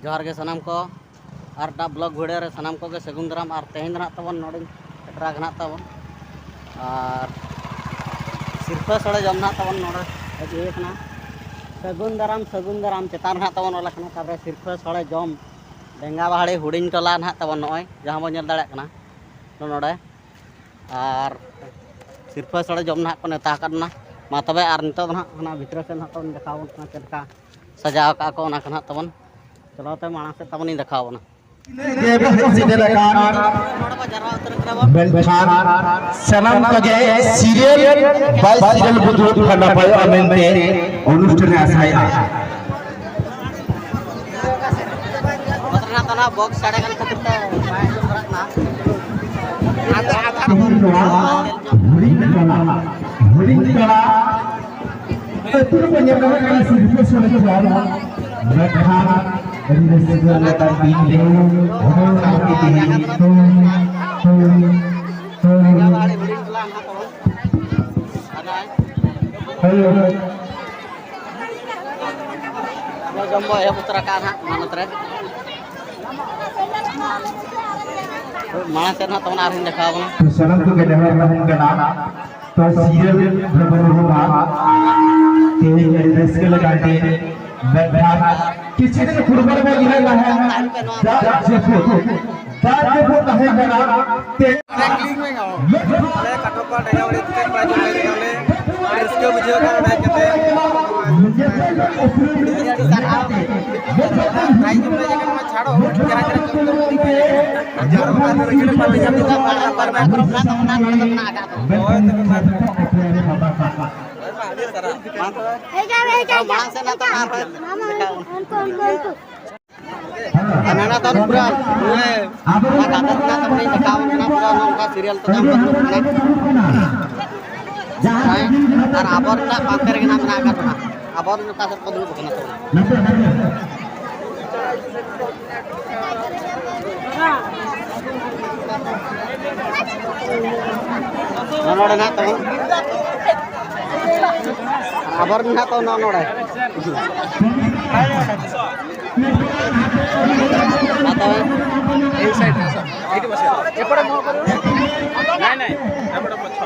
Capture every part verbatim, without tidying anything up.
ᱡᱚᱦᱟᱨ ᱜᱮ ᱥᱟᱱᱟᱢ ᱠᱚ, ᱟᱨ ᱮᱴᱟᱜ ᱵᱞᱚᱜ ᱵᱷᱤᱰᱤᱭᱳ ᱨᱮ ᱥᱟᱱᱟᱢ ᱠᱚᱜᱮ ᱥᱟᱹᱜᱩᱱ ᱫᱟᱨᱟᱢ᱾ ᱟᱨ ᱛᱮᱦᱮᱧ ᱫᱚ ᱱᱟᱦᱟᱜ ᱛᱟᱵᱚᱱ ᱱᱚᱰᱮᱧ ᱥᱮᱴᱮᱨ ᱟᱠᱟᱱᱟ ᱛᱟᱵᱚᱱ, ᱟᱨ ᱥᱤᱨᱯᱟᱹ ᱥᱳᱲᱮ ᱡᱚᱢ ᱱᱟᱦᱟᱜ ᱛᱟᱵᱚᱱ ᱱᱚᱰᱮ ᱦᱮᱡ ᱦᱩᱭ ᱟᱠᱟᱱᱟ᱾ ᱥᱟᱹᱜᱩᱱ ᱫᱟᱨᱟᱢ, ᱥᱟᱹᱜᱩᱱ ᱫᱟᱨᱟᱢ ᱪᱮᱛᱟᱱ ᱨᱮ ᱱᱟᱦᱟᱜ ᱛᱟᱵᱚᱱ ᱚᱞ ᱟᱠᱟᱱᱟ᱾ ᱛᱟᱨᱯᱚᱨᱮ ᱥᱤᱨᱯᱟᱹ ᱥᱳᱲᱮ ᱡᱚᱢ ᱵᱮᱸᱜᱟ ᱵᱟᱦᱟᱲᱤ ᱦᱩᱰᱤᱧ ᱴᱚᱞᱟ ᱱᱟᱦᱟᱜ ᱛᱟᱵᱚᱱ, ᱱᱚᱜᱼᱚᱭ ᱡᱟᱦᱟᱸ ᱵᱚᱱ ᱧᱮᱞ ᱫᱟᱲᱮᱭᱟᱜ ᱠᱟᱱᱟ ᱱᱚᱰᱮ᱾ ᱟᱨ ᱥᱤᱨᱯᱟᱹ ᱥᱳᱲᱮ ᱡᱚᱢ ᱱᱟᱦᱟᱜ ᱠᱚ ᱱᱮᱣᱛᱟ ᱟᱠᱟᱫ ᱵᱚᱱᱟ᱾ ᱢᱟ ᱛᱚᱵᱮ, ᱟᱨ ᱱᱤᱛᱚᱜ ᱫᱚ ᱱᱟᱦᱟᱜ ᱚᱱᱟ ᱵᱷᱤᱛᱨᱤ ᱥᱮᱫ ᱱᱟᱦᱟᱜ ᱛᱟᱵᱚᱱ ᱫᱮᱠᱷᱟᱣ ᱟᱵᱚᱱ ᱠᱟᱱᱟ, ᱪᱮᱫ ᱞᱮᱠᱟ ᱥᱟᱡᱟᱣ ᱟᱠᱟᱫ ᱠᱚ, ᱚᱱᱟ ᱠᱚ ᱱᱟᱦᱟᱜ ᱛᱟᱵᱚᱱ᱾ ᱪᱚᱞᱚ ᱛᱮ ᱢᱟᱲᱟᱝ ᱥᱮᱫ ᱛᱟᱵᱚᱱ ᱤᱧ ᱫᱮᱠᱷᱟᱣ ᱟᱵᱚᱱᱟ᱾ ᱱᱚᱰᱮ ᱵᱚ ᱡᱟᱨᱣᱟ ᱩᱛᱟᱹᱨ ᱠᱟᱱᱟ ᱵᱚᱱ᱾ ᱢᱮᱱᱠᱷᱟᱱ ᱥᱟᱱᱟᱢ ᱠᱚᱜᱮ serial by serial ᱵᱚ ᱠᱷᱟᱱ ᱱᱟᱯᱟᱭᱚᱜᱼᱟ ᱢᱮᱱᱛᱮ ᱚᱱᱩᱥᱴᱷᱟᱱ ᱮ ᱟᱥᱟᱭᱮᱫᱼᱟ᱾ ᱚᱱᱟ ᱵᱚᱠᱥ ᱥᱟᱰᱮ ᱠᱟᱱ ᱠᱷᱟᱹᱛᱤᱨ ᱛᱮ ᱵᱟᱭ ᱟᱸᱡᱚᱢ ᱫᱟᱲᱮᱭᱟᱜ ᱠᱟᱱᱟ᱾ ᱛᱮᱦᱮᱧ ᱱᱚᱣᱟ ᱦᱩᱰᱤᱧ ᱠᱟᱱᱟ, ᱦᱩᱰᱤᱧ ᱠᱟᱱᱟ᱾ ᱟᱹᱛᱩ ᱨᱮᱠᱚ ᱧᱮᱞ ᱧᱟᱢᱚᱜ ᱠᱟᱱᱟ ᱥᱤᱨᱯᱟᱹ ᱥᱚᱲᱮ ᱠᱚ᱾ ᱢᱮᱱᱠᱷᱟᱱ ᱟᱹᱰᱤ ᱨᱟᱹᱥᱠᱟᱹ ᱞᱮᱠᱟᱱ ᱫᱤᱱ ᱨᱮ ᱦᱚᱲ ᱠᱚ ᱛᱮᱦᱮᱧ ᱦᱳᱭ, ᱦᱳᱭ, ᱦᱳᱭ, ᱦᱳᱭ, ᱦᱳᱭ᱾ ᱡᱚᱢ ᱵᱚ ᱮᱦᱚᱵ ᱩᱛᱟᱹᱨ ᱟᱠᱟᱫᱼᱟ ᱱᱟᱦᱟᱜ ᱢᱟᱲᱟᱝ ᱨᱮ᱾ ᱢᱟᱲᱟᱝ ᱥᱮᱫ ᱱᱟᱦᱟᱜ ᱛᱟᱵᱚᱱ ᱟᱨᱦᱚᱸᱧ ᱫᱮᱠᱷᱟᱣ ᱟᱵᱚᱱᱟ᱾ ᱥᱟᱱᱟᱢ ᱠᱚᱜᱮ ᱱᱮᱦᱚᱨ ᱛᱟᱦᱮᱱ ᱠᱟᱱᱟ᱾ ᱛᱚ serial ᱨᱮᱵᱚᱱ ᱨᱩᱢᱟ᱾ ᱛᱮᱦᱮᱧ ᱟᱹᱰᱤ ᱨᱟᱹᱥᱠᱟᱹ ᱞᱮᱠᱟᱱ ᱫᱤᱱ᱾ ᱢᱮᱱᱠᱷᱟᱱ ᱠᱤᱪᱷᱩ ᱫᱤᱱ ᱯᱩᱨᱵᱚ ᱨᱮᱵᱚᱱ ᱧᱮᱞ ᱛᱟᱦᱮᱸ ᱫᱟᱜ ᱡᱟᱹᱯᱩᱫ, ᱫᱟᱜ ᱡᱟᱹᱯᱩᱫ ᱛᱟᱦᱮᱸ ᱠᱟᱱᱟ᱾ ᱛᱮ ᱟᱞᱮ ᱠᱟᱴᱚᱠ ᱯᱟᱲᱟ ᱰᱷᱮᱸᱜᱟ ᱵᱟᱲᱤ ᱛᱮ ᱯᱨᱟᱭ ᱡᱚᱢ ᱞᱟᱹᱜᱤᱫ ᱟᱞᱮ ᱟᱹᱰᱤ ᱨᱟᱹᱥᱠᱟᱹ ᱵᱩᱡᱷᱟᱹᱣ ᱠᱟᱱᱟ ᱱᱚᱰᱮ ᱦᱮᱡ ᱠᱟᱛᱮ᱾ ᱟᱹᱰᱤ ᱟᱹᱰᱤ ᱥᱟᱨᱦᱟᱣ᱾ ᱯᱨᱟᱭ ᱡᱚᱢ ᱞᱟᱹᱜᱤᱫ ᱠᱟᱱᱟ, ᱪᱷᱟᱲᱚ ᱡᱟᱦᱟᱸ ᱛᱤᱱᱟᱹᱜ ᱡᱚᱢ ᱡᱚᱢ ᱛᱮᱜᱮ ᱟᱨ ᱚᱱᱟ ᱫᱚ ᱨᱟᱹᱥᱠᱟᱹ ᱯᱟᱨᱴᱤ ᱡᱟᱹᱯᱤᱫ ᱫᱚ ᱵᱟᱨ ᱵᱟᱨ ᱵᱟᱨ ᱵᱟᱨ ᱢᱮᱱᱟᱜ ᱟᱠᱟᱫ ᱫᱚ᱾ ᱦᱳᱭ, ᱛᱚᱵᱮ ᱢᱟ ᱛᱚᱵᱮ᱾ ᱟᱹᱰᱤ ᱥᱟᱨᱦᱟᱣ᱾ ᱢᱟᱲᱟᱝ ᱥᱮᱫ ᱱᱟᱛᱮ ᱟᱨᱦᱚᱸ ᱩᱱᱠᱩ, ᱩᱱᱠᱩ, ᱩᱱᱠᱩ᱾ ᱟᱨ ᱱᱟᱱᱟ ᱛᱟᱨ ᱯᱩᱨᱟ, ᱦᱮᱸ, ᱚᱱᱟ ᱜᱟᱵᱮ ᱨᱮᱱᱟᱜ ᱛᱟᱨᱢᱟᱱᱮ ᱫᱮᱠᱷᱟᱣ ᱠᱟᱱᱟ, ᱯᱩᱨᱟ ᱱᱚᱝᱠᱟ serial ᱛᱮ ᱫᱚ ᱦᱩᱭᱩᱜ ᱠᱟᱱᱟ᱾ ᱦᱮᱸ, ᱟᱨ ᱟᱵᱚ ᱨᱮᱱᱟᱜ ᱯᱟᱱᱛᱮ ᱨᱮᱜᱮ ᱱᱟᱜ ᱢᱮᱱᱟᱜ ᱟᱠᱟᱫ ᱵᱚᱱᱟ᱾ ᱟᱵᱚ ᱨᱮᱱ ᱚᱠᱟ ᱥᱮᱫ ᱠᱚ ᱫᱩᱲᱩᱵ ᱟᱠᱟᱱᱟ ᱛᱚ? ᱱᱚᱰᱮ ᱱᱟᱜ ᱛᱟᱵᱚᱱ᱾ ᱟᱵᱚᱨᱮᱱ ᱱᱟᱦᱟᱜ ᱛᱚ ᱱᱚᱜᱼᱚ ᱱᱚᱰᱮ᱾ नहीं, नहीं, एबड़ा पछ।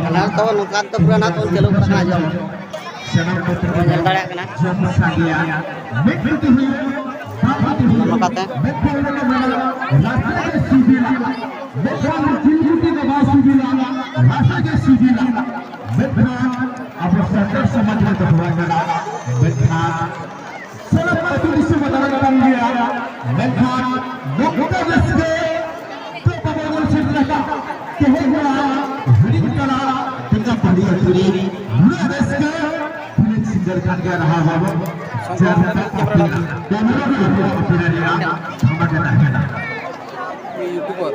ᱠᱟᱱᱟ ᱛᱚ, ᱱᱚᱝᱠᱟ ᱛᱚ ᱯᱩᱨᱟᱹ ᱱᱟᱦᱟᱜ ᱵᱚᱱ ᱪᱟᱹᱞᱩ ᱜᱚᱫ ᱠᱟᱱᱟ, ᱡᱚᱢ ᱵᱚᱱ ᱧᱮᱞ ᱫᱟᱲᱮᱭᱟᱜ ᱠᱟᱱᱟ᱾ ᱱᱚᱝᱠᱟᱛᱮ ᱢᱮᱱᱠᱷᱟᱱ ᱟᱵᱚ ᱥᱟᱱᱛᱟᱲ ᱥᱚᱢᱟᱡᱽ ᱨᱮ ᱫᱚᱦᱚ ᱟᱠᱟᱱᱟ, ᱢᱮᱱᱠᱷᱟᱱ ᱥᱟᱱᱟᱢ ᱟᱹᱛᱩ ᱫᱤᱥᱚᱢ ᱮ ᱫᱟᱬᱟᱱ ᱠᱟᱱ ᱜᱮᱭᱟ, ᱢᱮᱱᱠᱷᱟᱱ ᱱᱚᱝᱠᱟ ᱨᱟᱹᱥᱠᱟᱹ ᱫᱚ ᱵᱟᱵᱚ ᱧᱮᱞ ᱥᱮᱴᱮᱨ ᱟᱠᱟᱫ᱾ ᱛᱮᱦᱮᱧ ᱱᱚᱣᱟ ᱦᱤᱲᱤᱧ ᱠᱟᱱᱟ ᱵᱮᱸᱜᱟ ᱯᱟᱹᱦᱤ ᱟᱹᱛᱩ ᱨᱮ ᱱᱩᱱᱟᱹᱜ ᱨᱟᱹᱥᱠᱟᱹ᱾ ᱛᱤᱱᱟᱹᱜ ᱥᱤᱝᱜᱟᱨ ᱠᱷᱟᱱ ᱜᱮ ᱨᱟᱦᱟ ᱵᱟᱵᱚ ᱡᱟᱦᱟᱸ ᱞᱮᱠᱟ ᱠᱮᱢᱮᱨᱟ ᱨᱮ ᱟᱯᱮ ᱨᱮᱱᱟᱜ ᱫᱷᱟᱢᱟᱠᱟ ᱛᱟᱦᱮᱱᱟ᱾ ᱤᱭᱩᱴᱩᱵᱟᱨ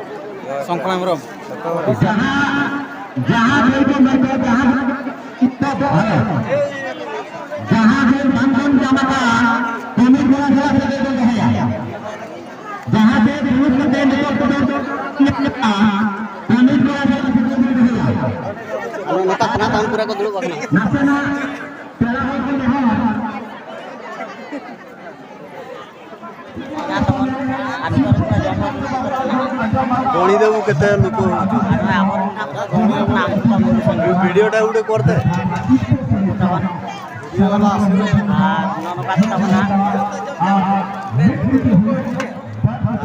ᱥᱚᱝᱠᱷᱚ ᱦᱮᱢᱵᱨᱚᱢ᱾ ᱡᱟᱦᱟᱸ, ᱡᱟᱦᱟᱸ ᱵᱷᱟᱹᱭ ᱠᱚ ᱢᱮᱱ ᱫᱚ, ᱡᱟᱦᱟᱸ ᱵᱷᱟᱹᱭ ᱤᱛᱛᱟ ᱫᱚ ᱦᱮ, ᱡᱟᱦᱟᱸ ᱵᱷᱟᱹᱭ ᱵᱟᱝ ᱵᱚᱱ ᱧᱟᱢ ᱟᱠᱟᱫ, ᱠᱟᱹᱢᱤ ᱠᱚᱲᱟ ᱠᱚᱲᱟ ᱛᱮᱜᱮ ᱵᱚᱱ ᱫᱚᱦᱚᱭᱟ᱾ ᱡᱟᱦᱟᱸ ᱵᱷᱟᱹᱭ ᱫᱩᱲᱩᱵ ᱠᱟᱛᱮ ᱱᱤᱛᱚᱜ ᱠᱚᱫᱚ ᱠᱟᱹᱢᱤ ᱠᱚᱲᱟ ᱠᱚᱲᱟ ᱛᱮᱜᱮ ᱵᱚᱱ ᱫᱚᱦᱚᱭᱟ᱾ ᱟᱫᱚ ᱱᱚᱝᱠᱟ ᱠᱟᱱᱟ, ᱛᱟᱭᱚᱢ ᱯᱩᱨᱟᱹ ᱠᱚ ᱫᱩᱲᱩᱵ ᱟᱠᱟᱱᱟ᱾ ᱱᱟᱥᱮᱱᱟᱜ ᱯᱮᱲᱟ ᱦᱚᱲ ᱠᱚ ᱱᱮᱦᱚᱨ᱾ ᱵᱚᱲᱤ ᱫᱚ ᱵᱩ ᱠᱟᱛᱮ ᱱᱩᱠᱩ video ᱴᱟ ᱩᱰᱩᱠ ᱠᱚᱨᱛᱮ᱾ ᱟᱨ ᱱᱚᱜᱼᱚ ᱱᱚᱝᱠᱟ ᱛᱟᱵᱚᱱᱟ᱾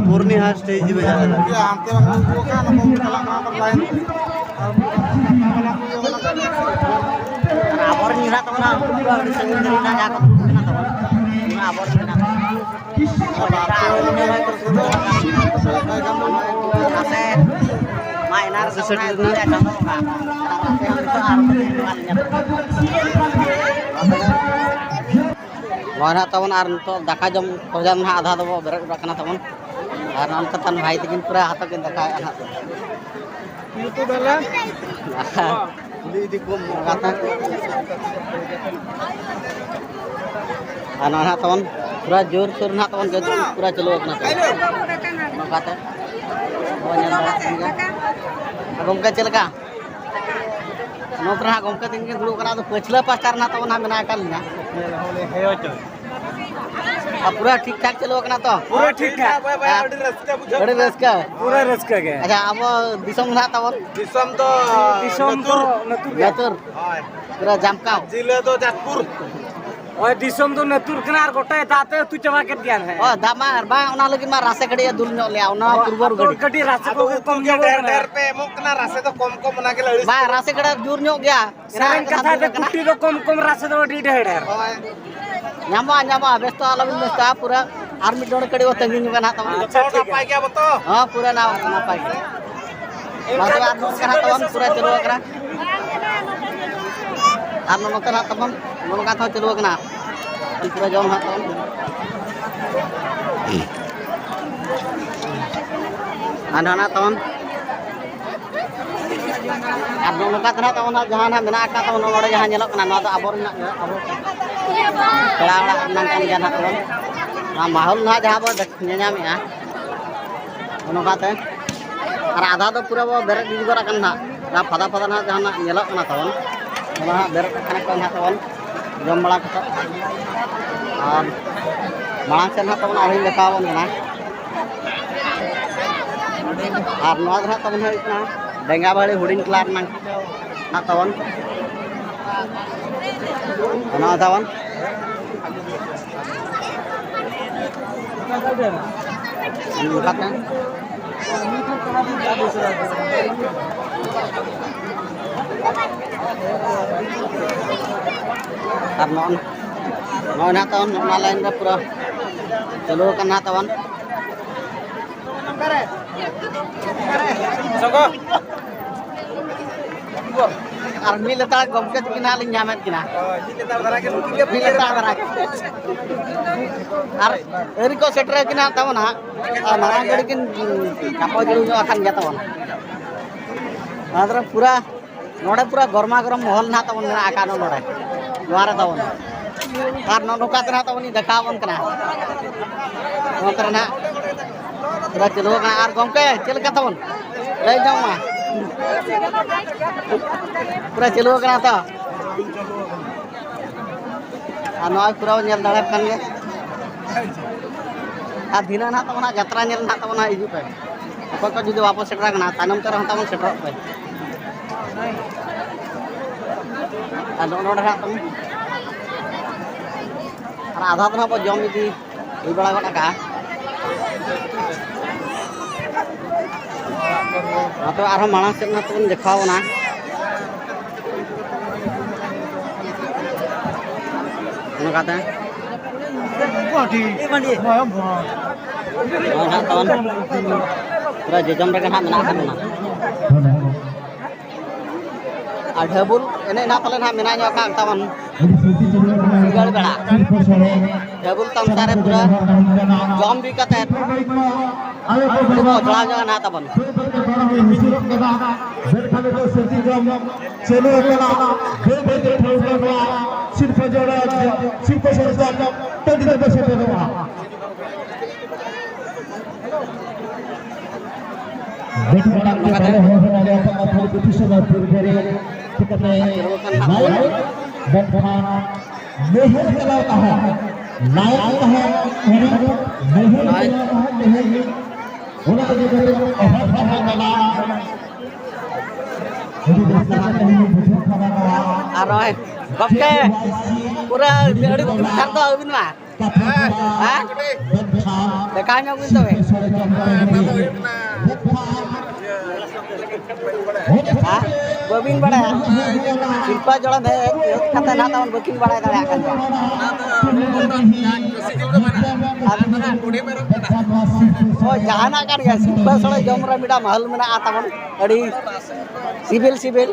ᱵᱩᱨᱱᱤ ᱦᱟᱸᱥ ᱥᱴᱮᱡᱽ ᱨᱮ ᱡᱟᱦᱟᱸ ᱦᱟᱱᱛᱮ ᱵᱟᱠᱷᱟᱱ ᱩᱱᱠᱩ ᱵᱟᱠᱷᱟᱱ ᱟᱵᱚ ᱵᱚᱱ ᱪᱟᱞᱟᱜ ᱠᱟᱱᱟ ᱞᱟᱭᱤᱱ᱾ ᱟᱨ ᱟᱵᱚᱨᱮᱱ ᱜᱮ ᱦᱮᱱᱟᱜ ᱛᱟᱵᱚᱱᱟ, ᱩᱱᱠᱩ ᱫᱚ ᱟᱹᱰᱤ ᱥᱟᱺᱜᱤᱧ ᱨᱮ ᱦᱮᱱᱟᱜ ᱡᱟᱦᱟᱸ ᱠᱚ ᱫᱩᱲᱩᱵ ᱠᱟᱱᱟ ᱛᱟᱵᱚᱱ, ᱚᱱᱟ ᱟᱵᱚᱨᱮᱱ ᱜᱮ ᱦᱮᱱᱟᱜ ᱛᱟᱵᱚᱱᱟ᱾ ᱟᱯᱮ ᱢᱟ ᱮᱱᱟᱝ ᱨᱮ ᱥᱮᱴᱮᱨ ᱞᱮᱱᱟ᱾ ᱪᱟᱸᱫᱳ ᱵᱚᱸᱜᱟ, ᱟᱨ ᱟᱯᱮ ᱦᱚᱸ ᱱᱤᱛᱚᱜ ᱟᱨ ᱱᱚᱜᱼᱚᱭ ᱱᱟᱦᱟᱜ ᱛᱟᱵᱚᱱ ᱟᱨ ᱱᱤᱛᱚᱜ ᱫᱟᱠᱟ ᱡᱚᱢ ᱯᱚᱨᱡᱟᱱ ᱱᱟᱦᱟᱜ ᱟᱫᱷᱟ ᱫᱚᱵᱚ ᱵᱮᱨᱮᱫ ᱵᱟᱲᱟᱜ ᱠᱟᱱᱟ ᱛᱟᱵᱚᱱ᱾ ᱟᱨ ᱱᱚᱝᱠᱟ ᱛᱟᱱ ᱵᱷᱟᱭ ᱛᱟᱹᱠᱤᱱ ᱯᱩᱨᱟᱹ ᱦᱟᱛᱚ ᱠᱤᱱ ᱫᱮᱠᱷᱟᱣᱮᱫᱼᱟ ᱱᱟᱦᱟᱜ᱾ ᱠᱩᱞᱤ ᱤᱫᱤ ᱠᱚᱢ᱾ ᱠᱟᱛᱷᱟ᱾ ᱟᱨ ᱱᱚᱣᱟ ᱱᱟᱦᱟᱜ ᱛᱟᱵᱚᱱ ᱯᱩᱨᱟᱹ ᱡᱳᱨ ᱥᱳᱨ ᱱᱟᱦᱟᱜ ᱛᱟᱵᱚᱱ ᱡᱚᱛᱚ ᱯᱩᱨᱟᱹ ᱪᱟᱹᱞᱩ ᱟᱠᱟᱱᱟ ᱛᱟᱵᱚᱱ᱾ ᱱᱚᱝᱠᱟᱛᱮ ᱵᱚᱱ ᱧᱮᱞ ᱫᱟᱲᱮᱭᱟᱜ ᱠᱟᱱ ᱜᱮᱭᱟ᱾ ᱟᱨ ᱜᱚᱢᱠᱮ, ᱪᱮᱫ ᱞᱮᱠᱟ? ᱱᱚᱛᱮ ᱨᱮ ᱦᱟᱸᱜ ᱜᱚᱢᱠᱮ ᱛᱤᱠᱤᱱ ᱠᱤᱱ ᱫᱩᱲᱩᱵ ᱠᱟᱱᱟ, ᱟᱫᱚ ᱯᱟᱹᱪᱷᱞᱟᱹ ᱯᱟᱥᱴᱟ ᱨᱮ ᱱᱟᱦᱟᱜ ᱛᱟᱵᱚᱱ ᱦᱟᱸᱜ ᱢᱮᱱᱟᱜ ᱟᱠᱟᱫ ᱞᱤᱧᱟ᱾ ᱟᱨ ᱯᱩᱨᱟᱹ ᱴᱷᱤᱠ ᱴᱷᱟᱠ ᱪᱟᱹᱞᱩ ᱟᱠᱟᱱᱟ ᱛᱚ? ᱯᱩᱨᱟᱹ ᱴᱷᱤᱠ ᱴᱷᱟᱠ᱾ ᱟᱹᱰᱤ ᱨᱟᱹᱥᱠᱟᱹ ᱵᱩᱡᱷᱟᱹᱜ ᱟᱹᱰᱤ ᱠᱟᱱᱟ᱾ ᱨᱟᱹᱥᱠᱟᱹ᱾ ᱯᱩᱨᱟᱹ ᱨᱟᱹᱥᱠᱟᱹ ᱜᱮ᱾ ᱟᱪᱪᱷᱟ, ᱟᱵᱚ ᱫᱤᱥᱚᱢ ᱱᱟᱦᱟᱜ ᱛᱟᱵᱚᱱ? ᱫᱤᱥᱚᱢ ᱫᱚ ᱫᱤᱥᱚᱢ ᱫᱚ ᱱᱟᱹᱛᱩᱨ᱾ ᱱᱟᱹᱛᱩᱨ ᱜᱮ᱾ ᱱᱟᱹᱛᱩᱨ᱾ ᱦᱳᱭ᱾ ᱯᱩᱨᱟᱹ ᱡᱟᱢᱠᱟᱣ᱾ ᱡᱤᱞᱟᱹ ᱫᱚ ᱡᱟᱡᱽᱯᱩᱨ᱾ ᱦᱳᱭ, ᱫᱤᱥᱚᱢ ᱫᱚ ᱱᱟᱹᱛᱩᱨ ᱠᱟᱱᱟ ᱟᱨ ᱜᱚᱴᱟᱭ ᱫᱟᱜ ᱛᱮ ᱟᱹᱛᱩ ᱪᱟᱵᱟ ᱠᱮᱫ ᱜᱮᱭᱟ ᱱᱟᱦᱟᱜ᱾ ᱚ, ᱫᱟᱜ ᱢᱟ ᱟᱨ ᱵᱟᱝ, ᱚᱱᱟ ᱞᱟᱹᱜᱤᱫ ᱢᱟ ᱨᱟᱥᱮ ᱜᱟᱹᱰᱤ ᱫᱩᱞ ᱧᱚᱜ ᱞᱮᱭᱟ, ᱚᱱᱟ ᱦᱚᱸ ᱯᱩᱨᱵᱚ ᱟᱫᱚ ᱜᱟᱹᱰᱤ᱾ ᱜᱟᱹᱰᱤ ᱨᱟᱥᱮ ᱟᱫᱚ ᱠᱚᱜᱮ ᱩᱛᱩ ᱠᱚᱢ ᱜᱮ ᱧᱚᱜᱚᱜ ᱰᱷᱮᱨ ᱠᱟᱱᱟ᱾ ᱰᱷᱮᱨ ᱯᱮ ᱮᱢᱚᱜ ᱠᱟᱱᱟ, ᱨᱟᱥᱮ ᱫᱚ ᱠᱚᱢ ᱠᱚᱢ, ᱚᱱᱟ ᱜᱮᱞᱮ ᱟᱹᱲᱤᱥ ᱵᱟᱝ, ᱠᱟᱱᱟ᱾ ᱨᱟᱥᱮ ᱜᱟᱹᱰᱤ ᱡᱳᱨ ᱧᱚᱜ ᱜᱮᱭᱟ᱾ ᱥᱮᱨᱮᱧ ᱮᱱᱟᱱ ᱠᱟᱛᱷᱟ ᱠᱷᱟᱱ ᱛᱮ ᱫᱩᱞ ᱠᱟᱱᱟ᱾ ᱠᱩᱴᱤ ᱫᱚ ᱠᱚᱢ ᱠᱚᱢ, ᱨᱟᱥᱮ ᱫᱚ ᱟᱹᱰᱤ ᱰᱷᱮᱨ ᱰᱷᱮᱨ᱾ ᱦᱳᱭ᱾ ᱧᱟᱢᱚᱜᱼᱟ, ᱧᱟᱢᱚᱜᱼᱟ, ᱵᱮᱥᱛᱚ ᱟᱞᱚᱵᱤᱱ ᱵᱮᱥᱛᱚᱜᱼᱟ, ᱯᱩᱨᱟᱹ ᱟᱨ ᱢᱤᱫ ᱰᱚᱸᱰᱮ ᱠᱟᱹᱴᱤᱡ ᱵᱚ ᱛᱟᱺᱜᱤ ᱧᱚᱜᱟ ᱱᱟᱦᱟᱜ ᱛᱟᱵᱚᱱ᱾ ᱟᱪᱪᱷᱟ, ᱴᱷᱤᱠ ᱜᱮᱭᱟ᱾ ᱱᱟᱯᱟᱭ ᱜᱮᱭᱟ ᱵᱚ ᱛᱚ? ᱦᱚᱸ, ᱯᱩᱨᱟᱹ ᱱᱟ-, ᱱᱟᱯᱟᱭ ᱜᱮ᱾ ᱢᱟ ᱛᱚᱵᱮ ᱟᱨ ᱱᱚᱝᱠᱟ ᱱᱟᱦᱟᱜ ᱛᱟᱵᱚᱱ ᱯᱩᱨᱟᱹ ᱪᱟᱹᱞᱩ ᱟᱠᱟᱱᱟ᱾ ᱟᱨ ᱱᱚᱝᱠᱟ ᱱᱟᱦᱟᱜ ᱛᱟᱵᱚᱱ, ᱱᱚᱝᱠᱟ ᱛᱮᱦᱚᱸ ᱪᱟᱹᱞᱩ ᱟᱠᱟᱱᱟ᱾ ᱯᱩᱨᱟᱹ ᱡᱚᱢ ᱱᱟᱦᱟᱜ ᱛᱟᱵᱚᱱ᱾ ᱟᱨ ᱱᱟᱦᱟᱜ ᱛᱟᱵᱚᱱ᱾ ᱟᱨ ᱱᱚᱜᱼᱚ ᱱᱚᱝᱠᱟ ᱛᱮ ᱱᱟᱦᱟᱜ ᱛᱟᱵᱚᱱ ᱦᱟᱸᱜ ᱡᱟᱦᱟᱸ ᱱᱟᱦᱟᱜ ᱢᱮᱱᱟᱜ ᱟᱠᱟᱫ ᱛᱟᱵᱚᱱ, ᱱᱚᱰᱮ ᱡᱟᱦᱟᱸ ᱧᱮᱞᱚᱜ ᱠᱟᱱᱟ, ᱱᱚᱣᱟ ᱫᱚ ᱟᱵᱚ ᱨᱮᱱᱟᱜ ᱜᱮ, ᱟᱵᱚ ᱯᱮᱲᱟ ᱚᱲᱟᱜ ᱨᱮᱱᱟᱜ ᱠᱟᱱ ᱜᱮᱭᱟ ᱱᱟᱦᱟᱜ ᱛᱟᱵᱚᱱ᱾ ᱱᱚᱣᱟ ᱢᱟᱦᱚᱞ ᱱᱟᱦᱟᱜ ᱡᱟᱦᱟᱸ ᱵᱚ ᱫᱮᱠ-, ᱧᱮᱧᱟᱢᱮᱫᱼᱟ, ᱱᱚᱜᱼᱚ ᱱᱚᱝᱠᱟ ᱛᱮ᱾ ᱟᱨ ᱟᱫᱷᱟ ᱫᱚ ᱯᱩᱨᱟᱹ ᱵᱚ ᱵᱮᱨᱮᱫ ᱤᱫᱤ ᱜᱚᱫ ᱟᱠᱟᱱ ᱱᱟᱦᱟᱜ᱾ ᱡᱟᱦᱟᱸ ᱯᱷᱟᱫᱟ ᱯᱷᱟᱫᱟ ᱱᱟᱦᱟᱜ ᱡᱟᱦᱟᱱᱟᱜ ᱧᱮᱞᱚᱜ ᱠᱟᱱᱟ ᱛᱟᱵᱚᱱ, ᱚᱱᱟ ᱱᱟᱦᱟᱜ ᱵᱮᱨᱮᱫ ᱠᱟᱱᱟ ᱠᱚ ᱱᱟᱦᱟᱜ ᱛᱟᱵᱚᱱ᱾ ᱡᱚᱢ ᱵᱟᱲᱟ ᱠᱟᱛᱮᱫ ᱟᱨ ᱢᱟᱲᱟᱝ ᱥᱮᱫ ᱱᱟᱦᱟᱜ ᱛᱟᱵᱚᱱ ᱟᱨᱦᱚᱸᱧ ᱫᱮᱠᱷᱟᱣ ᱟᱵᱚᱱ ᱠᱟᱱᱟ᱾ ᱟᱨ ᱱᱚᱣᱟ ᱫᱚ ᱱᱟᱦᱟᱜ ᱛᱟᱵᱚᱱ ᱦᱩᱭᱩᱜ ᱠᱟᱱᱟ ᱰᱮᱸᱜᱟ ᱵᱟᱹᱲᱤ ᱦᱩᱰᱤᱧ ᱠᱞᱟᱵᱽ ᱨᱮᱱᱟᱜ ᱱᱟᱦᱟᱜ ᱛᱟᱵᱚᱱ᱾ ᱚᱱᱟ ᱛᱟᱵᱚᱱ᱾ ᱱᱚᱝᱠᱟᱛᱮ᱾ ᱟᱨ ᱱᱚᱜᱼᱚ ᱱᱚᱜᱼᱚᱭ ᱱᱟᱦᱟᱜ ᱛᱟᱵᱚᱱ, ᱱᱚᱜᱼᱚ ᱱᱟ ᱞᱟᱭᱤᱱ ᱨᱮ ᱯᱩᱨᱟᱹ ᱪᱟᱹᱞᱩ ᱟᱠᱟᱱ ᱱᱟᱦᱟᱜ ᱛᱟᱵᱚᱱ᱾ ᱥᱚᱸᱜᱚ᱾ ᱟᱨ ᱢᱤᱫ ᱞᱮᱛᱟᱲ ᱜᱚᱢᱠᱮ ᱛᱟᱹᱠᱤᱱ ᱦᱟᱸᱜ ᱞᱤᱧ ᱧᱟᱢᱮᱫ ᱠᱤᱱᱟ᱾ ᱢᱤᱫ ᱞᱮᱛᱟᱲ ᱫᱷᱟᱨᱟ ᱜᱮ᱾ ᱟᱨ ᱟᱹᱣᱨᱤ ᱠᱚ ᱥᱮᱴᱮᱨ ᱠᱤᱱᱟ ᱛᱟᱵᱚᱱ ᱦᱟᱸᱜ᱾ ᱟᱨ ᱢᱟᱨᱟᱝ ᱜᱟᱹᱰᱤ ᱠᱤᱱ ᱪᱟᱯᱚ ᱡᱩᱲᱩ ᱧᱚᱜ ᱟᱠᱟᱱ ᱜᱮᱭᱟ ᱛᱟᱵᱚᱱ᱾ ᱚᱱᱟ ᱛᱚᱨᱟ ᱯᱩᱨᱟ ᱱᱚᱰᱮ ᱯᱩᱨᱟ ᱜᱚᱨᱢᱟ ᱜᱚᱨᱚᱢ ᱢᱚᱦᱚᱞ ᱱᱟᱦᱟᱜ ᱛᱟᱵᱚᱱ ᱢᱮᱱᱟᱜ ᱟᱠᱟᱫ ᱱᱚᱰᱮ, ᱱᱚᱣᱟ ᱨᱮ ᱛᱟᱵᱚᱱ᱾ ᱟᱨ ᱱᱚᱜᱼᱚ ᱱᱚᱝᱠᱟ ᱛᱮ ᱱᱟᱦᱟᱜ ᱛᱟᱵᱚᱱ ᱫᱮᱠᱷᱟᱣ ᱟᱵᱚᱱ ᱠᱟᱱᱟ᱾ ᱱᱚᱛᱮ ᱨᱮ ᱱᱟᱦᱟᱜ ᱯᱩᱨᱟ ᱪᱟᱹᱞᱩ ᱟᱠᱟᱱᱟ᱾ ᱟᱨ ᱜᱚᱢᱠᱮ, ᱪᱮᱫ ᱞᱮᱠᱟ ᱛᱟᱵᱚᱱ? ᱞᱟᱹᱭ ᱧᱚᱜ ᱢᱟ᱾ ᱯᱩᱨᱟ ᱪᱟᱹᱞᱩ ᱟᱠᱟᱱᱟ ᱛᱚ? ᱟᱨ ᱱᱚᱜᱼᱚᱭ ᱯᱩᱨᱟᱹ ᱧᱮᱞ ᱫᱟᱲᱮᱭᱟᱜ ᱠᱟᱱ ᱜᱮᱭᱟ᱾ ᱟᱨ ᱫᱷᱤᱱᱟᱹᱱ ᱱᱟᱦᱟᱜ ᱛᱟᱵᱚᱱᱟ ᱡᱟᱛᱨᱟ ᱧᱮᱞ ᱱᱟᱦᱟᱜ ᱛᱟᱵᱚᱱᱟ, ᱦᱤᱡᱩᱜ ᱯᱮ᱾ ᱚᱠᱚᱭ ᱠᱚ ᱡᱩᱫᱤ ᱵᱟᱵᱚ ᱥᱮᱴᱮᱨ ᱟᱠᱟᱱᱟ, ᱛᱟᱭᱱᱚᱢ ᱛᱮ ᱨᱮᱦᱚᱸ ᱛᱟᱵᱚᱱ ᱥᱮᱴᱮᱨᱚᱜ ᱯᱮ᱾ ᱟᱨ ᱱᱚᱜᱼᱚ ᱱᱚᱰᱮ ᱦᱟᱸᱜ ᱛᱟᱵᱚᱱ ᱟᱨ ᱟᱫᱷᱟ ᱫᱚ ᱦᱟᱸᱜ ᱵᱚ ᱡᱚᱢ ᱤᱫᱤ ᱦᱩᱭ ᱵᱟᱲᱟ ᱜᱚᱫ ᱟᱠᱟᱜᱼᱟ᱾ ᱟᱫᱚ ᱟᱨᱦᱚᱸ ᱢᱟᱲᱟᱝ ᱥᱮᱫ ᱱᱟᱦᱟᱜ ᱛᱟᱵᱚᱱ ᱫᱮᱠᱷᱟᱣ ᱵᱚᱱᱟ᱾ ᱱᱚᱝᱠᱟᱛᱮ ᱱᱚᱜᱼᱚᱭ ᱱᱟᱦᱟᱜ ᱛᱟᱵᱚᱱ ᱯᱩᱨᱟᱹ ᱡᱚᱡᱚᱢ ᱨᱮᱜᱮ ᱱᱟᱦᱟᱜ ᱢᱮᱱᱟᱜ ᱟᱠᱟᱫ ᱵᱚᱱᱟ᱾ ᱟᱨ ᱰᱷᱟᱹᱵᱩᱞ ᱮᱱᱮᱡ ᱱᱟᱦᱟᱜ ᱯᱟᱞᱮ ᱱᱟᱦᱟᱜ ᱢᱮᱱᱟᱜ ᱧᱚᱜ ᱟᱠᱟᱫ ᱛᱟᱵᱚᱱ ᱥᱤᱸᱜᱟᱹᱲ ᱵᱮᱲᱟ᱾ ᱰᱷᱟᱹᱵᱩᱞ ᱛᱟᱢᱥᱟ ᱨᱮ ᱯᱩᱨᱟᱹ ᱡᱚᱢ ᱵᱤ ᱠᱟᱛᱮ ᱟᱹᱰᱤ ᱵᱚ ᱡᱚᱲᱟᱣ ᱧᱚᱜ ᱱᱟᱦᱟᱜ ᱛᱟᱵᱚᱱ᱾ ᱪᱟᱹᱞᱩ ᱟᱠᱟᱱᱟ᱾ ᱵᱟᱹᱭ ᱵᱟᱹᱭ ᱛᱮ ᱴᱷᱟᱹᱣᱠᱟᱹ ᱱᱚᱣᱟ ᱥᱤᱨᱯᱟᱹ ᱡᱚᱲᱟ, ᱥᱤᱨᱯᱟᱹ ᱥᱚᱨᱮᱥᱟᱜ ᱴᱟᱺᱰᱤ ᱨᱮᱵᱚ ᱥᱮᱴᱮᱨᱚᱜᱼᱟ᱾ ᱵᱮᱴ ᱢᱟᱲᱟᱝ ᱛᱮ ᱵᱟᱞᱮ ᱦᱚᱦᱚ ᱫᱟᱲᱮᱭᱟᱜ ᱠᱟᱱᱟ, ᱯᱷᱚᱞ ᱜᱩᱴᱤ ᱥᱚᱢᱚᱭ ᱯᱩᱨᱵᱚ ᱨᱮ ᱪᱤᱠᱟᱹᱛᱮ ᱱᱟᱭ ᱵᱮᱴ ᱠᱷᱟᱱ ᱱᱟᱹᱦᱟᱹᱨ ᱪᱟᱞᱟᱣ ᱛᱟᱦᱮᱸ, ᱱᱟᱭ ᱛᱟᱦᱮᱸ, ᱱᱟᱹᱦᱟᱹᱨ ᱪᱟᱞᱟᱣ ᱛᱟᱦᱮᱸ, ᱱᱟᱹᱦᱟᱹᱨ ᱚᱱᱟ ᱤᱫᱤ ᱠᱟᱛᱮ ᱚᱵᱷᱟᱵ ᱛᱟᱦᱮᱸ ᱠᱟᱱᱟ᱾ ᱟᱹᱰᱤ ᱨᱟᱹᱥᱠᱟᱹ ᱠᱟᱛᱮ ᱞᱤᱧ ᱵᱩᱡᱷᱟᱹᱣ ᱠᱟᱱᱟ ᱱᱚᱣᱟ᱾ ᱟᱨ ᱱᱚᱜᱼᱚᱭ ᱜᱚᱢᱠᱮ, ᱯᱩᱨᱟᱹ ᱟᱹᱰᱤ ᱫᱩᱠ ᱠᱷᱟᱱ ᱫᱚ ᱟᱹᱵᱤᱱ ᱢᱟ᱾ ᱦᱮᱸ? ᱫᱮᱠᱷᱟᱣ ᱧᱚᱜ ᱵᱤᱱ ᱛᱚᱵᱮ᱾ ᱦᱮᱸ? ᱵᱟᱹᱵᱤᱱ ᱵᱟᱲᱟᱭᱟ? ᱥᱤᱨᱯᱟᱹ ᱡᱚᱲᱟ ᱦᱮᱡ, ᱦᱮᱡ ᱠᱟᱛᱮ ᱱᱟᱦᱟᱜ ᱛᱟᱵᱚᱱ ᱵᱟᱹᱠᱤᱱ ᱵᱟᱲᱟᱭ ᱫᱟᱲᱮᱭᱟᱜ ᱠᱟᱱ ᱜᱮᱭᱟ᱾ ᱟᱨ ᱦᱳᱭ, ᱡᱟᱦᱟᱱᱟᱜ ᱠᱟᱱ ᱜᱮᱭᱟ, ᱥᱤᱞᱯᱟᱹ ᱥᱚᱲᱮ ᱡᱚᱢ ᱨᱮ ᱢᱤᱫᱴᱟᱝ ᱢᱟᱦᱚᱞ ᱢᱮᱱᱟᱜᱼᱟ ᱛᱟᱵᱚᱱ, ᱟᱹᱰᱤ ᱥᱤᱵᱤᱞ ᱥᱤᱵᱤᱞ᱾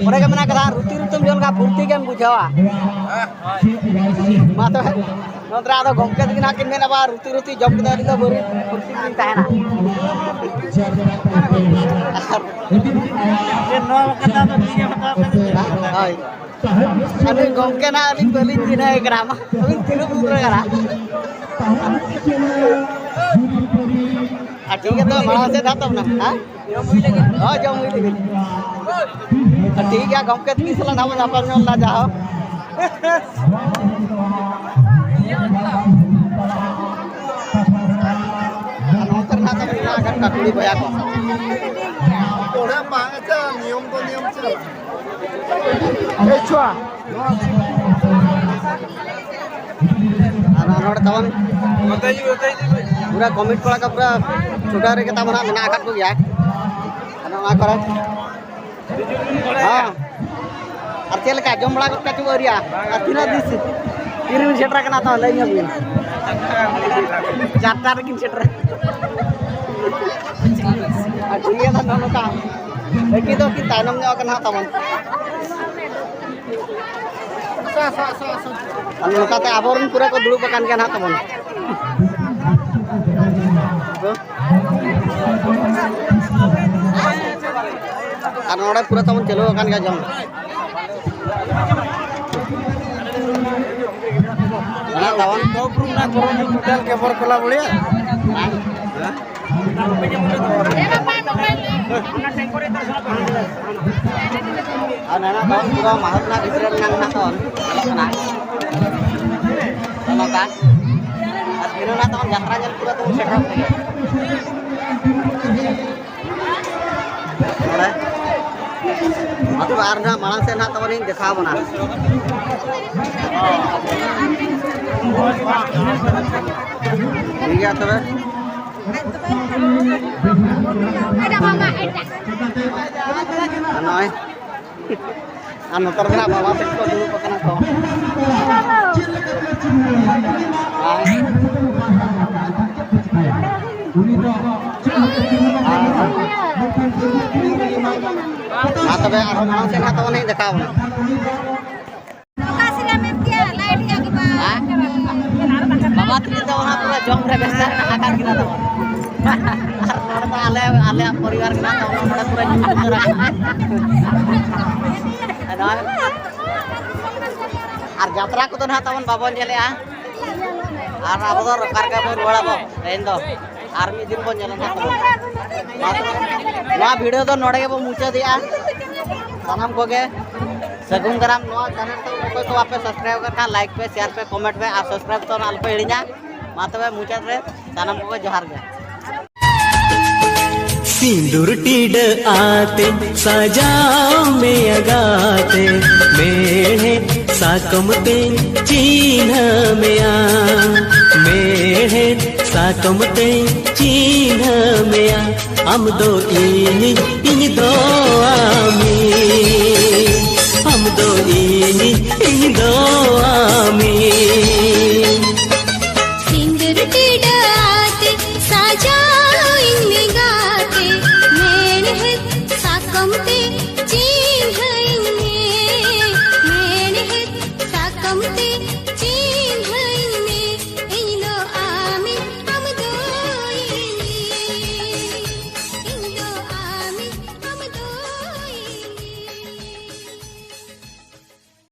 ᱚᱸᱰᱮ ᱜᱮ ᱢᱮᱱᱟᱜ ᱠᱟᱫᱟ, ᱨᱩᱴᱤ ᱨᱩᱴᱤᱢ ᱡᱚᱢ ᱞᱮᱠᱷᱟᱱ ᱯᱷᱩᱨᱛᱤ ᱜᱮᱢ ᱵᱩᱡᱷᱟᱹᱣᱟ᱾ ᱢᱟ ᱛᱚᱵᱮ, ᱱᱚᱛᱮ ᱨᱮ ᱟᱫᱚ ᱜᱚᱢᱠᱮ ᱛᱟᱹᱠᱤᱱ ᱦᱟᱸᱜ ᱠᱤᱱ ᱢᱮᱱᱟ, "ᱵᱟ, ᱨᱩᱴᱤ ᱨᱩᱴᱤ ᱡᱚᱢ ᱠᱟᱛᱮ ᱟᱹᱞᱤᱧ ᱫᱚ ᱵᱟᱹᱞᱤᱧ ᱯᱷᱩᱨᱛᱤ ᱜᱮᱞᱤᱧ ᱛᱟᱦᱮᱱᱟ᱾" ᱱᱚᱣᱟ ᱠᱟᱛᱷᱟ ᱫᱚ ᱴᱷᱤᱠ ᱜᱮ ᱢᱮᱛᱟᱣ ᱠᱟᱫᱟ᱾ ᱦᱳᱭ᱾ ᱟᱹᱞᱤᱧ ᱜᱚᱢᱠᱮ ᱱᱟᱦᱟᱜ ᱟᱹᱞᱤᱧ ᱵᱟᱹᱞᱤᱧ ᱪᱤᱱᱦᱟᱹᱣ ᱠᱟᱱᱟ, ᱢᱟ ᱟᱹᱵᱤᱱ ᱛᱤᱱᱟᱹᱜ ᱵᱩᱠ ᱨᱮ ᱠᱟᱱᱟ? ᱟᱨ ᱴᱷᱤᱠ ᱜᱮᱭᱟ, ᱛᱚᱵᱮ ᱢᱟᱲᱟᱝ ᱥᱮᱫ ᱦᱟᱸᱜ ᱛᱟᱵᱚᱱᱟ, ᱦᱮᱸ? ᱦᱳᱭ, ᱡᱚᱢ ᱦᱩᱭ ᱞᱮᱜᱮ᱾ ᱟᱨ ᱴᱷᱤᱠ ᱜᱮᱭᱟ, ᱜᱚᱢᱠᱮ ᱛᱤᱥ ᱥᱟᱞᱟᱜ ᱱᱟᱦᱟᱜ ᱵᱚᱱ ᱧᱟᱯᱟᱢ ᱧᱚᱜ ᱞᱮᱱᱟ, ᱡᱟᱦᱳ᱾ ᱟᱨ ᱱᱚᱛᱮ ᱨᱮ ᱱᱟᱦᱟᱜ ᱛᱟᱵᱚᱱ ᱢᱮᱱᱟᱜ ᱟᱠᱟᱫ ᱠᱚᱣᱟ ᱠᱩᱲᱤ ᱵᱚᱭᱦᱟ ᱠᱚ᱾ ᱚᱲᱟᱜ ᱵᱟᱝ ᱟᱪᱪᱷᱟ, ᱱᱤᱭᱚᱢ ᱫᱚ ᱱᱤᱭᱚᱢ ᱪᱮᱫ? ᱮ ᱪᱷᱩᱣᱟ᱾ ᱟᱨ ᱱᱚᱰᱮ ᱛᱟᱵᱚᱱ ᱯᱩᱨᱟᱹ ᱠᱚᱢᱤᱴ ᱠᱚᱲᱟ ᱠᱚ ᱯᱩᱨᱟᱹ ᱪᱷᱩᱴᱟᱹᱣ ᱨᱮᱜᱮ ᱛᱟᱵᱚᱱ ᱦᱟᱸᱜ ᱢᱮᱱᱟᱜ ᱟᱠᱟᱫ ᱠᱚᱜᱮᱭᱟ᱾ ᱟᱨ ᱱᱚᱣᱟ ᱠᱚᱨᱮ ᱦᱮᱸ᱾ ᱟᱨ ᱪᱮᱫ ᱞᱮᱠᱟ ᱡᱚᱢ ᱵᱟᱲᱟ ᱜᱚᱫ ᱠᱟᱜ ᱪᱚ ᱟᱹᱣᱨᱤᱭᱟ? ᱟᱨ ᱛᱤᱱᱟᱹᱜ ᱫᱤᱥ ᱛᱤᱨᱮᱵᱤᱱ ᱥᱮᱴᱮᱨ ᱠᱟᱱᱟ ᱛᱟᱦᱚᱞᱮ ᱞᱟᱹᱭ ᱧᱚᱜ ᱵᱤᱱ? ᱪᱟᱨᱴᱟ ᱨᱮᱠᱤᱱ ᱥᱮᱴᱮᱨ᱾ ᱟᱨ ᱴᱷᱤᱠ ᱜᱮᱭᱟ ᱛᱟᱦᱚᱞᱮ ᱱᱚᱝᱠᱟ᱾ ᱵᱟᱹᱠᱤ ᱫᱚ ᱠᱤᱱ ᱛᱟᱭᱱᱚᱢ ᱧᱚᱜ ᱟᱠᱟᱱᱟ ᱦᱟᱸᱜ ᱛᱟᱵᱚᱱ᱾ ᱟᱨ ᱱᱚᱝᱠᱟᱛᱮ ᱟᱵᱚᱨᱮᱱ ᱯᱩᱨᱟᱹ ᱠᱚ ᱫᱩᱲᱩᱵ ᱟᱠᱟᱱ ᱜᱮᱭᱟ ᱱᱟᱦᱟᱜ ᱛᱟᱵᱚᱱ᱾ ᱟᱨ ᱱᱚᱰᱮ ᱯᱩᱨᱟᱹ ᱛᱟᱵᱚᱱ ᱪᱟᱹᱞᱩ ᱟᱠᱟᱱ ᱜᱮᱭᱟ ᱡᱚᱢ᱾ ᱚᱱᱟ ᱛᱟᱵᱚᱱ᱾ ᱛᱚ ᱩᱯᱨᱩᱢ ᱱᱟ ᱜᱚᱨᱚᱢ ᱵᱩᱴᱟᱞ ᱠᱮ ᱵᱚᱨ ᱠᱚᱞᱟ ᱵᱚᱲᱤᱭᱟ᱾ ᱟᱨ ᱱᱟᱱᱟ ᱛᱟᱵᱚᱱ ᱯᱩᱨᱟᱹ ᱢᱟᱦᱚᱞ ᱨᱮᱱᱟᱜ ᱵᱷᱤᱛᱨᱤ ᱨᱮ ᱢᱮᱱᱟᱜ ᱢᱮᱱᱟᱜ ᱛᱟᱵᱚᱱ ᱧᱮᱞᱚᱜ ᱠᱟᱱᱟ᱾ ᱱᱚᱝᱠᱟ᱾ ᱟᱨ ᱫᱷᱤᱱᱟᱹᱱ ᱛᱟᱵᱚᱱ ᱡᱟᱛᱨᱟ ᱧᱮᱞ ᱯᱩᱨᱟᱹ ᱛᱟᱵᱚᱱ ᱥᱮᱴᱮᱨᱚᱜ ᱠᱟᱱᱟ᱾ ᱱᱚᱰᱮ ᱟᱫᱚ ᱟᱨ ᱱᱟᱜ ᱢᱟᱲᱟᱝ ᱥᱮᱫ ᱱᱟᱜ ᱛᱟᱵᱚᱱᱤᱧ ᱫᱮᱠᱷᱟᱣ ᱵᱚᱱᱟ᱾ ᱴᱷᱤᱠ ᱜᱮᱭᱟ ᱛᱚᱵᱮ᱾ ᱱᱚᱜᱼᱚᱭ ᱟᱨ ᱱᱚᱛᱮ ᱨᱮ ᱢᱮᱱᱟᱜ ᱵᱟᱵᱟ ᱛᱟᱠᱚ ᱠᱚ ᱫᱩᱲᱩᱵ ᱟᱠᱟᱱᱟ ᱠᱚ᱾ ᱟᱨ ᱢᱟ ᱛᱚᱵᱮ ᱟᱨᱦᱚᱸ ᱢᱟᱲᱟᱝ ᱥᱮᱫ ᱦᱟᱸᱜ ᱛᱟᱵᱚᱱ ᱤᱧ ᱫᱮᱠᱷᱟᱣ ᱵᱚᱱᱟ᱾ ᱚᱠᱟ ᱥᱮᱫ ᱮᱢ ᱮᱢ ᱠᱮᱭᱟ? ᱞᱟᱭᱤᱴ ᱜᱮ ᱟᱹᱜᱩ ᱵᱟᱝ᱾ ᱦᱮᱸ? ᱵᱟᱵᱟ ᱛᱤᱠᱤᱱ ᱫᱚ ᱚᱱᱟ ᱯᱩᱨᱟᱹ ᱡᱚᱢ ᱨᱮ ᱵᱮᱥᱛᱚ ᱨᱮ ᱢᱮᱱᱟᱜ ᱟᱠᱟᱫ ᱠᱤᱱᱟ ᱛᱟᱵᱚᱱ᱾ ᱟᱨ ᱱᱚᱰᱮ ᱫᱚ ᱟᱞᱮ, ᱟᱞᱮᱭᱟᱜ ᱯᱚᱨᱤᱵᱟᱨ ᱢᱮᱱᱟᱜ ᱛᱟᱵᱚᱱᱟ, ᱱᱚᱰᱮ ᱯᱩᱨᱟᱹ ᱡᱩᱢᱤᱫ ᱩᱛᱟᱹᱨ ᱟᱠᱟᱱᱟ᱾ ᱟᱨ ᱱᱚᱣᱟ, ᱟᱨ ᱡᱟᱛᱨᱟ ᱠᱚᱫᱚ ᱱᱟᱦᱟᱜ ᱛᱟᱵᱚᱱ ᱵᱟᱵᱚᱱ ᱧᱮᱞᱮᱜᱼᱟ᱾ ᱟᱨ ᱟᱵᱚ ᱫᱚ ᱚᱠᱟ ᱨᱮᱜᱮ ᱵᱚᱱ ᱨᱩᱣᱟᱹᱲᱟ ᱵᱚ, ᱛᱮᱦᱮᱧ ᱫᱚ ᱟᱨ ᱢᱤᱫ ᱫᱤᱱ ᱵᱚᱱ ᱧᱮᱞᱟ ᱱᱟᱦᱟᱜ ᱛᱟᱵᱚᱱ᱾ ᱱᱚᱣᱟ ᱵᱷᱤᱰᱤᱭᱳ ᱫᱚ ᱱᱚᱰᱮ ᱜᱮᱵᱚᱱ ᱢᱩᱪᱟᱹᱫᱮᱜᱼᱟ᱾ ᱥᱟᱱᱟᱢ ᱠᱚᱜᱮ ᱥᱟᱹᱜᱩᱱ ᱫᱟᱨᱟᱢ᱾ ᱱᱚᱣᱟ ᱪᱮᱱᱮᱞ ᱛᱮ ᱚᱠᱚᱭ ᱠᱚ ᱵᱟᱯᱮ ᱥᱟᱵᱥᱠᱨᱟᱭᱤᱵ ᱟᱠᱟᱫ ᱠᱷᱟᱱ, ᱞᱟᱭᱤᱠ ᱯᱮ, ᱥᱮᱭᱟᱨ ᱯᱮ, ᱠᱚᱢᱮᱱᱴ ᱯᱮ ᱟᱨ ᱥᱟᱵᱥᱠᱨᱟᱭᱤᱵ ᱛᱟᱵᱚᱱ ᱟᱞᱚᱯᱮ ᱦᱤᱲᱤᱧᱟ᱾ ᱢᱟ ᱛᱚᱵᱮ ᱢᱩᱪᱟᱹᱫ ᱨᱮ ᱥᱟᱱᱟᱢ ᱠᱚᱜᱮ ᱡᱚᱦᱟᱨ ᱜᱮ᱾ ᱥᱤᱸᱫᱩᱨ ᱴᱤᱰᱟᱹᱜ ᱟᱛᱮ ᱥᱟᱡᱟᱣ ᱢᱮᱭᱟ ᱜᱟᱛᱮ, ᱢᱮᱲᱦᱮᱫ ᱥᱟᱠᱚᱢ ᱛᱮᱧ ᱪᱤᱱᱦᱟᱹ ᱢᱮᱭᱟ, ᱢᱮᱲᱦᱮᱫ ᱥᱟᱠᱚᱢ ᱛᱮᱧ ᱪᱤᱱᱦᱟᱹ ᱢᱮᱭᱟ᱾ ᱟᱢ ᱫᱚ ᱤᱧ, ᱤᱧ ᱫᱚ ᱟᱢᱤᱧ, ᱟᱢ ᱫᱚ ᱤᱧ, ᱤᱧ ᱫᱚ